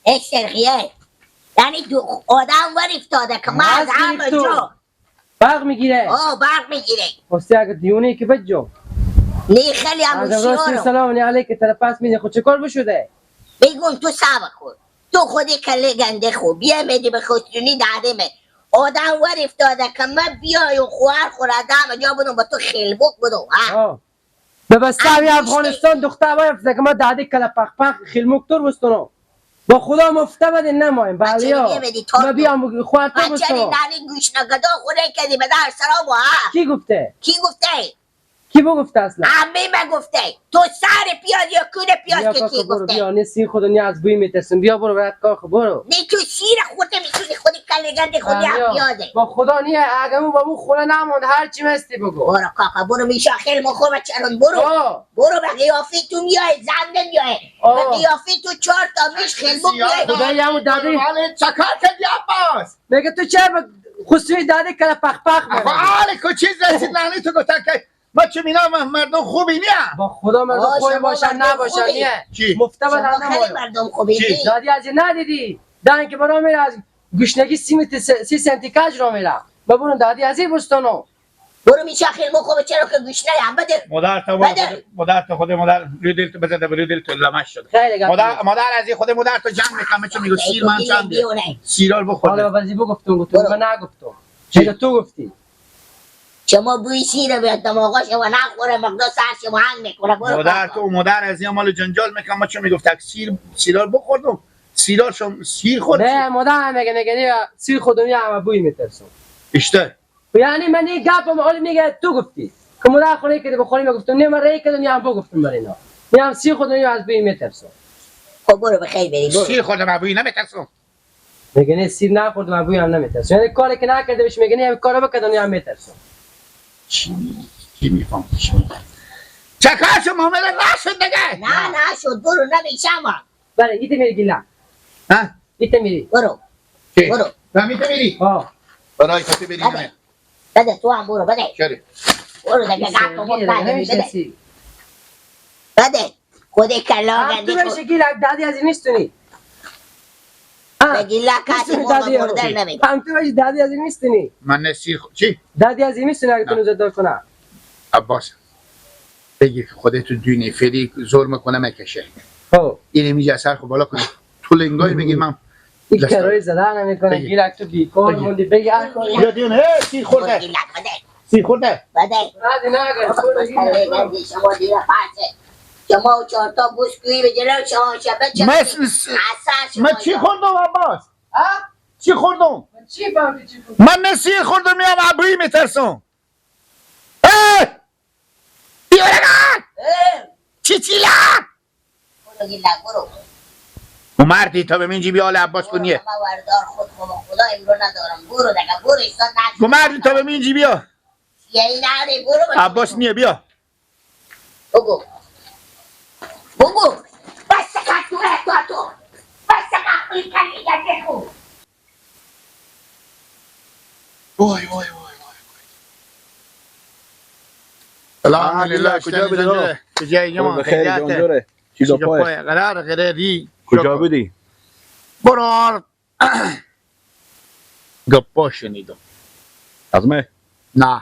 سرخیه یعنی دو آدم ور افتاده که ما از همه جا برق میگیره. آه برق میگیره. خواستی اگه دیونه که بجو نه خیلی هم از راست سلام علیک طرف میده. خود چه کار بشده؟ بگم تو صبر کن، تو خودی کله گنده خوب بیا میدی به خودتونی دادمه آدم ور افتاده که من بیای و خوار خورده همه جا بودم با تو خیلبوک بودم. ها به بسته افغانستان دختر باید افتاده که من داده کله پخ پخ خیلموک تور بستونم با خدا مفته بده نمایم. بله ما بیام خوار تو بچه بستونم. نانی گوش نگدا خوره کردی به در سلام. ها کی گفته؟ کی گفته؟ کی بگفته اصلا؟ عمه من گفته. تو سر پیاز یا کون پیاز که کی گفته؟ بیا نه سیر خودو نه از بوی میترسم. بیا برو برات کار خو برو. نه تو سیر خورده میتونی خودی کله گنده خودی هم پیازه. با خدا نیه اگه مو با مو خونه نموند هر چی مستی بگو. برو کاکا برو میشه خیلی مخور بچرون برو. برو به قیافه تو میای زن نمیای. به قیافه تو چهار تا میش خیلی میای. خدای همون دادی. چکار کردی عباس؟ میگه تو چه خصوصی دادی کله پخ پخ. آره کو چیز رسید نانی تو گفتن که ما چه مینا مردم خوبی نه. با خدا مردم خوبی باشن نباشن نه. مفته بدن خیلی مردم خوبی. دادی از ندیدی دان که برام میره از گشنگی 30 سانتی کج رو میره. ببرون دادی از این بستانو. برو میشه خیلی خوبه چرا که گشنه هم بده. مادر تو مادر تو خود مادر روی دل تو بزنه روی دل تو لمش شد. مادر از خود مادر تو جنگ میکنم چون میگه سیر من چند سیرال بخور. حالا وزی بگفتم گفتم من نگفتم. چرا تو گفتی؟ شما بوی سیره به دماغا شما نخوره مقدار سر شما هنگ میکنه. مادر تو مادر از این مال جنجال میکنم ما چون میگفت سیر سیرال بخوردم سیرال شم سیر خورد. نه مادر میگه میگه سیر خودم یا همه بوی میترسم. اشته یعنی من این گپم حالا میگه تو گفتی که مادر خونه که بخوری میگفتم نه من ری کردم یا هم بگفتم برای اینا میام سیر خودم یا از بوی میترسم. خب برو بخیر بری برو. سیر خوردم بوی نمیترسم. میگه نه سیر نخوردم بوی هم نمیترسم. یعنی کاری که نکرده بهش میگه نه کارو بکردم یا هم میترسم. چی میفهم؟ چکار شو معامله نشد دیگه. نه نشد برو نمیشم. بله ایت میری گیلا. ها ایت میری برو برو. نه میت میری. ها برای تو بری نه بده تو هم برو بده. چرا برو دیگه گپ بده بده خود کلا گنده تو بشه گیلا دادی از این میستونی. به گیلا کسی مردن نمیده. هم تو بشه دادی از این میستونی. من نسیر چی؟ دادی از این میستونی اگه تو نوزدار کنه. عباس بگی خودت تو دونی فری زور میکنه مکشه. خب اینه میگه سر خو بالا کنه تو لنگای بگی من این کرای زدن نمیکنه. گیلک تو بیکار موندی بگی هر کاری. بیا دیونه سیر خورده سیر خورده بده. نه شما دیره پسه شما چهار تا بوسکویی به جلو شما شبه چه من چی خوردم عباس؟ ها؟ چی خوردم؟ من چی فهمیدی چی خوردم؟ من نه سیر خوردم میام ابروی میترسم. ای چی چیلا؟ برو گیلک برو. مردی تا به من جیبی آل عباس کنیه. من وردار خود خدا امرو ندارم. برو دیگه برو ایستاد نشد. مردی تا به من جیبی بیا. یعنی نره برو. عباس نیه بیا. بگو بگو بس تو تو بس کن کلی خوب. وای وای وای وای. الحمدلله. کجا بودی؟ کجایی ما؟ بخیر جان. چیزا پای قرار قراری. کجا بودی؟ برار گپا شنیدم. از من؟ نه.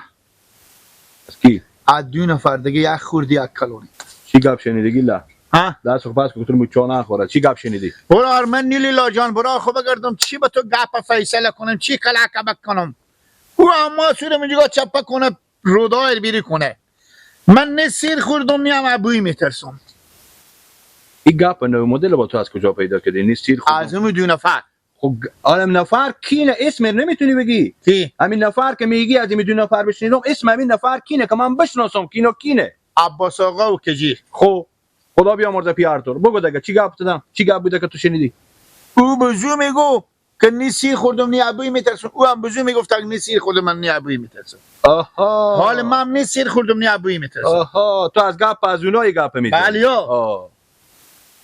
از کی؟ از دو نفر دیگه یک خوردی یک کلونی. چی گپ شنیدی گیلا؟ ها؟ دست خو پس که تو چا نخوره. چی گپ شنیدی؟ برار من نیلیلا جان برار خو بگردم چی به تو گپ فیصله کنم چی کلکه بکنم. او اما سورم اینجا چپه کنه رودایر بیری کنه. من نه سیر خوردم نیم ابوی میترسم. این گپ نو مدل با تو از کجا پیدا کردی؟ نیست سیر خوردم از اون دو نفر. خب عالم نفر کینه اسم نمیتونی بگی. کی؟ همین نفر که میگی از این دو نفر بشنیدم اسم همین نفر کینه که من بشناسم کینو کینه. عباس آقا و کجی. خب خدا بیامرزه پی آرتور. بگو دیگه چی گپ دادم؟ چی گپ بوده که تو شنیدی؟ او بزو میگو که نی سیر خوردم نی ابوی میترسم. او هم بزو میگفت نی سیر خوردم من نی ابوی میترسم. آها حال من نی سیر خوردم نی ابوی میترسم. آها تو از گپ از اونای گپ میزنی. بله یا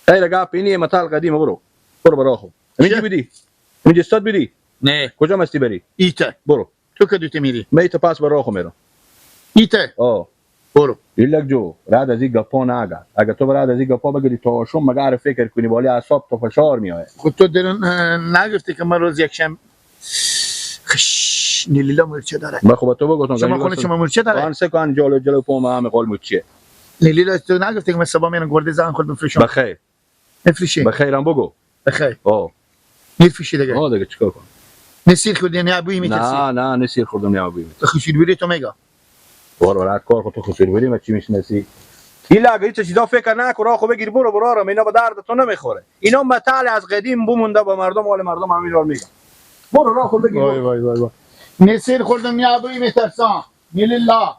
خیر گپ اینی مثال قدیم. برو برو برا خو. اینجا بودی؟ اینجا استاد بودی؟ نه. کجا مستی بری؟ ایته. برو. تو که دوته میری؟ من ایته پس برا خو میرم. ایته. آه برو ایلک جو رد از این گپا نگرد. اگه تو رد از این گپا بگیری تا آشم مگر فکر کنی بالی اعصاب تو فشار میآید. خود تو درون نگفتی که من روز یکشنبه خش نیلیلا مورچه داره. من خب تو بگفتم شما خونه شما مورچه داره؟ آن سه کن جلو جلو پوم هم قول مورچه. نیلیلا تو نگفتی که من صبح میرم گرده زن خود بفروشم؟ بخیر. بفروشی. بخیرم بگو. بخیر. آه. میفروشی دیگه. آه دیگه چیکار کنم؟ نسیر خوردی نه ابوی میترسی؟ نه نه نسیر خوردم نه ابوی میترسی. خشیر بری تو میگه. برو رد کار خود تو خسیر بری ما چی میشناسی؟ ایلا اگه هیچ چیزا فکر نکن، راه خو بگیر برو برارم، اینا به درد تو نمیخوره. اینا متل از قدیم بمونده با مردم، حال مردم همین رو میگن. برو راه خو بگیر. وای وای وای وای. نسیر خوردم نه ابوی میترسم. نیلیلا.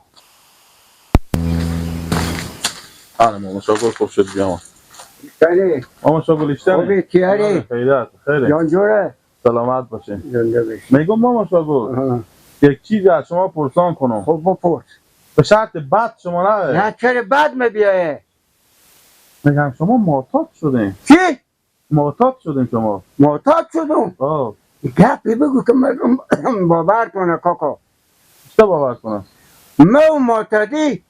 آره ماما شاگل خوب شد بیام. خیلی ماما شاگل اشتنی؟ خوبی تیاری؟ خیلی خیلی جان جوره؟ سلامت باشین. زنده باشی. میگم ماما شاگل یک چیز از شما پرسان کنم. خب بپرس. به شرط بد شما نه. نه چرا بد میبیایه؟ میگم شما معتاد شدین. چی؟ معتاد شدین شما. معتاد شدم؟ آه. گپی بگو که مردم باور کنه کاکا. چه باور کنه؟ ما معتادی؟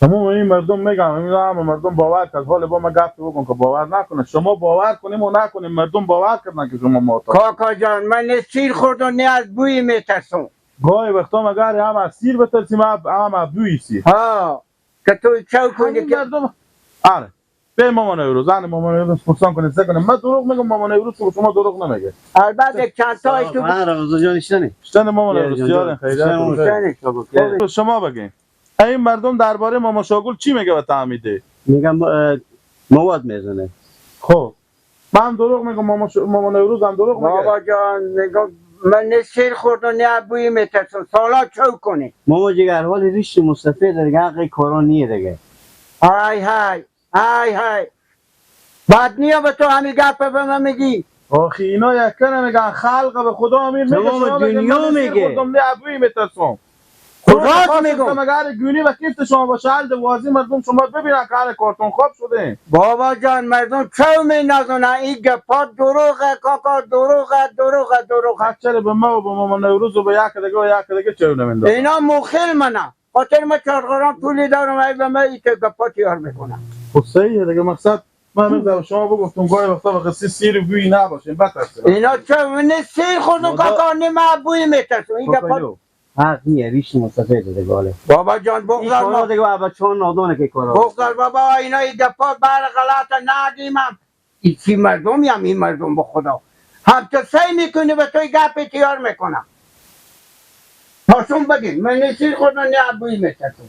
تمام این مردم میگم همه مردم باور کرد. حالا با ما گپ بکن که باور نکنه. شما باور کنیم و نکنیم مردم باور کردن که شما معتاد. کاکا جان من نه سیر خوردم نه از بوی میترسم. گاهی وقتا مگر هم از سیر بترسیم هم از بوی سیر. ها که تو چاو کنی که مردم. آره به مامان نوروز زن مامان نوروز پرسان کنه سه کنه. من دروغ میگم مامان نوروز شما دروغ نمیگه. البته چند تا تو رمضان جان اشتنی اشتنی مامان نوروز یارن خیلی. شما بگین این مردم درباره ماما شاگل چی میگه به تعمیده؟ میگم مواد میزنه. خب من دروغ میگم ماما نوروز هم دروغ میگه. بابا جان میگم من نه سیر خوردم نه بوی میترسم. سالا چو کنی ماما جگر حال ریش مصطفی دیگه حق کارا نیه دیگه. های های های های بعد نیا به تو همین گپ به من میگی. آخی اینا یکه نمیگن خلق به خدا امیر میگه. شما دنیا میگه خوردم نه ابوی میترسم. خدا میگم مگر گونی و کیفت شما باشه حال وازی مردم شما ببینن که حال کارتون خواب شده. بابا جان مردم چو مینازونه این گپا دروغه کاکا دروغه دروغه دروغه. چرا به ما و به ماما نوروز و به یک دیگه و یک دیگه چرا نمیندازن؟ اینا مخل منه خاطر ما 4 قران پولی دارم ای به ما این گپا تیار میکنم. خب صحیحه دیگه. مقصد من میگم شما بگفتم گاهی وقتا به قصه سیر بوی نباشین بترسید. اینا چه نه سیر خوردم کاکا نه من بوی میترسم. این گپا حق نیه ریش مصطفی دیگه حالا. بابا جان بگذار ما دیگه بچه‌ها نادونه که کارا. بگذار بابا اینا این گپا بر غلط نگیم. این چی مردم یم این مردم به خدا هم تو سعی میکنی به توی گپ تیار میکنم. پاشون بگین من نه سیر خوردم نه بوی میترسم.